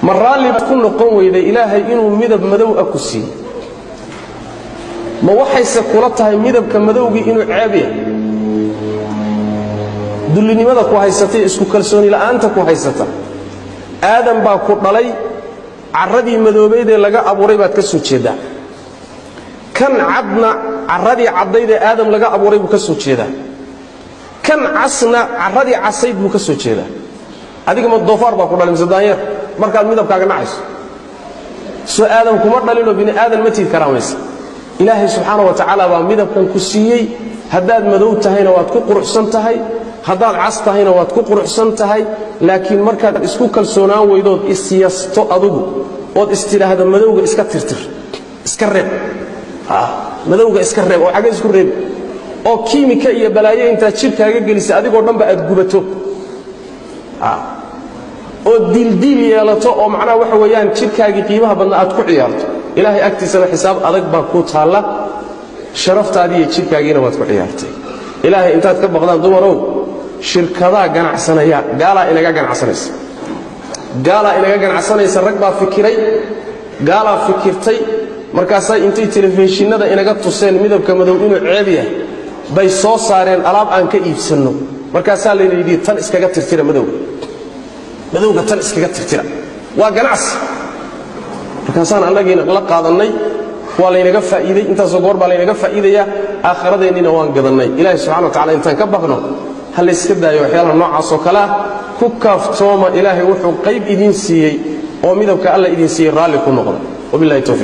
Ma raalli baad ku noqon weyday Ilaahay inuu midab madow ah ku siiyey? Ma waxayse kula tahay midabka madowgii inuu ceeb yahay? Dullinimada ku haysatay, isku kalsooni la'aanta ku haysata, Aadam baa ku dhalay, carradii madoobaydee laga abuuray baad ka soo jeeddaa. Kan cadna carradii caddaydee Aadam laga abuuray buu ka soo jeedaa. Kan casna carradii casayd buu ka soo jeedaa. Adiga ma doofaar baa ku dhalay mise daanyeer markaad midabkaaga nacayso? Soo Aadam kuma dhalinoo bini aadan ma tiid karaamaysa? Ilaahay subxaana wa tacaala baa midabkan ku siiyey. Haddaad madow tahayna waad ku quruxsan tahay, haddaad cas tahayna waad ku quruxsan tahay. Laakiin markaad isku kalsoonaan weydood isyasto adugu ood istidhaahdo madowga iska tirtir, iska reeb, madowga iska reeb, oo xagga isku reebi, oo kiimika iyo balaayo intaad jidhkaaga gelisa adigoo dhanba aad gubato oo diildiil yeelato, oo macnaha waxa weeyaan jidhkaagii qiimaha badna aad ku ciyaarto, Ilaahay agtiisana xisaab adag baa kuu taalla. Sharaftaadii iyo jidhkaagiina waad ku ciyaartay. Ilaahay intaad ka baqdaan, dumarow, shirkadaa ganacsanaya, gaalaa inaga ganacsanaysa, gaalaa inaga ganacsanaysa. Rag baa fikiray, gaalaa fikirtay. Markaasaa intay telefishinada inaga tuseen midabka madow inuu ceeb yahay bay soo saareen alaab aan ka iibsanno. Markaasaa layna yidhi, tan iskaga tirtira madowga, madowga tan iskaga tirtira. Waa ganacsi. Markaasaan annagiina la qaadannay. Waa laynaga faa'iiday. Intaasoo goor baa laynaga faa'iidayaa. Aakhiradeenniina waan gadannay. Ilaahay subxana wa tacala intaan ka baqno, ha layska daayo waxyaalaha noocaasoo kale ah. Ku kaaftooma Ilaahay wuxuu qayb idiin siiyey oo midabka Alla idin siiyey. Raalli ku noqda. Wabillahi towfiiq.